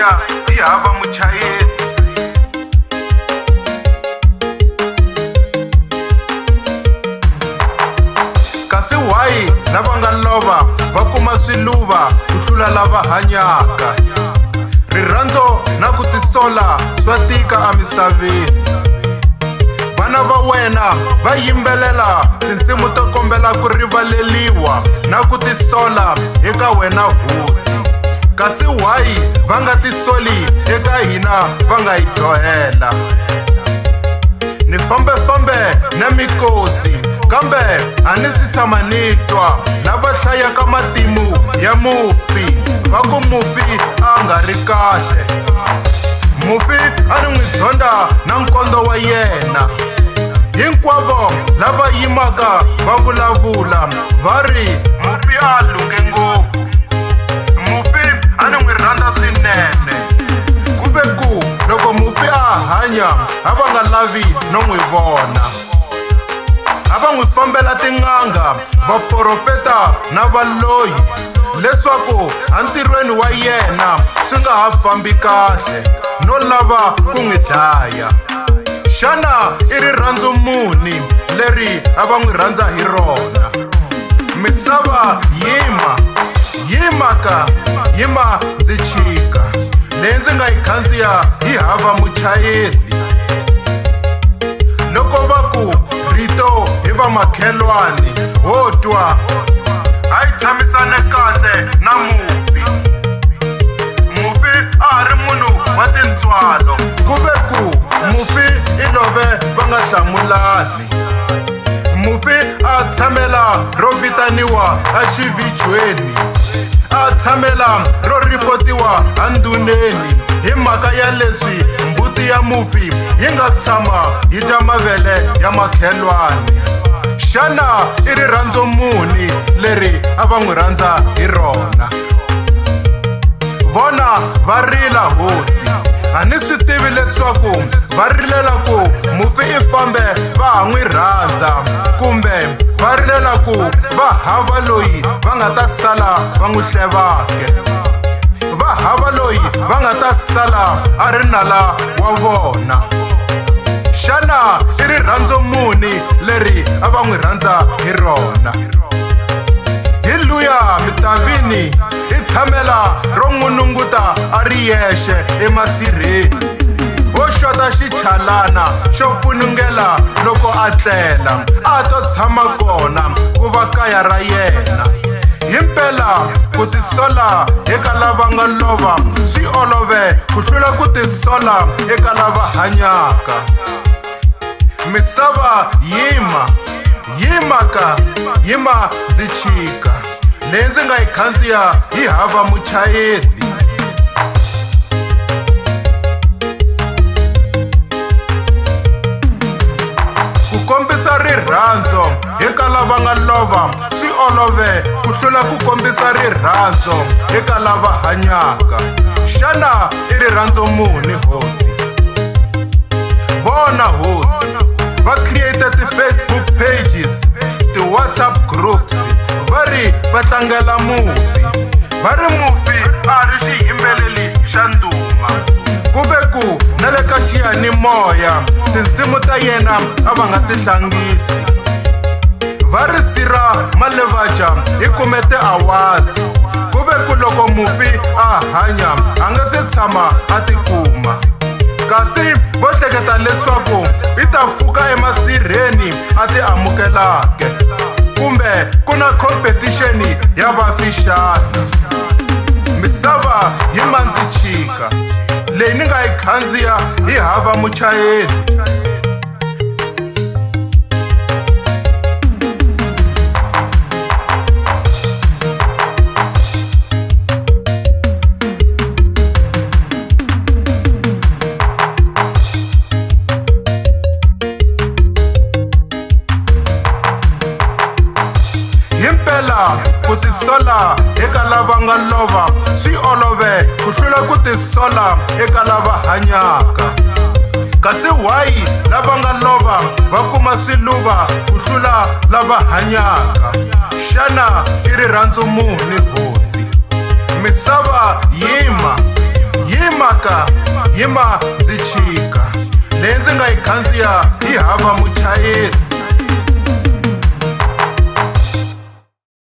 khandziya yi hava muchayeri. Kasi why lava nga lova va kuma swiluva ku hlula lava hanyaka? Rirhandzo na ku tisola swa tika emisaveni. Vana va wena va yimbelela tinsimu to kombela ku rivaleliwa na ku tisola eka wena hosi. Kasi why va nga tisoli eka hina va nga yi dyohela? Ni fambefambe na mikosi kambe a ni si tshama ni twa lava hlayaka matimu ya mufi va ku mufi a nga ri kahle. Mufi a ni n'wi zonda na nkondo wa yena. Hinkwavo lava yimaka va vulavula va ri mufi a lunghe ngopfu, mufi a ni n'wi rhandza swinene. Ku ve ku loko mufi a hanya a va nga lavi no n'wi vona. A va n'wi fambela tin'anga, vaprofeta na valoyi leswaku entirhweni wa yena swi nga ha fambi kahle no lava ku n'wi dlaya. Xana i rirhandzu muni leri a va n'wi rhandza hi rona? Misava yima, yima ka, yima ndzi chika. Leyi ndzi nga yi khandziya yi hava muchayeri. Loko va ku rito hi va makhelwani ho twa a yi tshamisane kahle na mufi. Mufi a ha ri munhu wa tintswalo. Ku ve ku mufi i love va nga hlamulani. Mufi a tshamela ro vitaniwa exivichweni, a tshamela ro ripotiwa endhuneni hi mhaka ya leswi mbuti ya mufi yi nga tshama yi dya mavele ya makhelwani. Xana i rirhandzu muni leri a va n'wi rhandza hi rona? Vona va rila hosi, a ni swi tivi leswaku va rilela ku mufi i fambe va ha n'wi rhandza, kumbe va rilela ku va hava loyi va nga ta sala va n'wi hlevake, va hava loyi va nga ta sala a ri nala wa vona. Xana i rirhandzu muni leri a va n'wi rhandza hi rona? Hi luya mitavini i tshamela ro n'wununguta a ri yexe emasirheni, wo xota xichalana xo funungela loko a tlela, a to tshama kona ku va kaya ra yena. Himpela ku tisola eka lava nga lova swi olove ku hlula ku tisola eka lava hanyaka. Misava yima, yima ka, yima ndzi chika. Leyi ndzi nga yi khandziya yi hava muchayeri. Ku kombisa rirhandzu eka lava nga lova swi olove ku hlula ku kombisa rirhandzu eka lava hanyaka. Xana i rirhandzu muni hosi? Vona hosi, va create ti-Facebook pages, ti-WhatsApp groups, va ri va tlangela mufi. Va ri mufi a ri xiyimbeleri xa ndhuma. Ku ve ku na le ka xiyanimoya tinsimu ta yena a va nga ti hlangisi. Va ri Sira Malevaja i kume ti-awards. Ku ve ku loko mufi a hanya a nga se tshama a ti kuma. Kasi vo hleketa leswaku i ta pfuka emasirheni a ti amukelake, kumbe ku na competition ya vafi xana? Misava yima ndzi chika, leyi ni nga yi khandziya yi hava muchayeri. Himpela ku tisola eka lava nga lova swi olove ku hlula ku tisola eka lava hanyaka. Kasi why lava nga lova va kuma swiluva ku hlula lava hanyaka? Xana i rirhandzu muni hosi? Misava yima, yima. mhaka yima ndzi chika. Leyi ndzi nga yi khandziya yi hava muchayeri.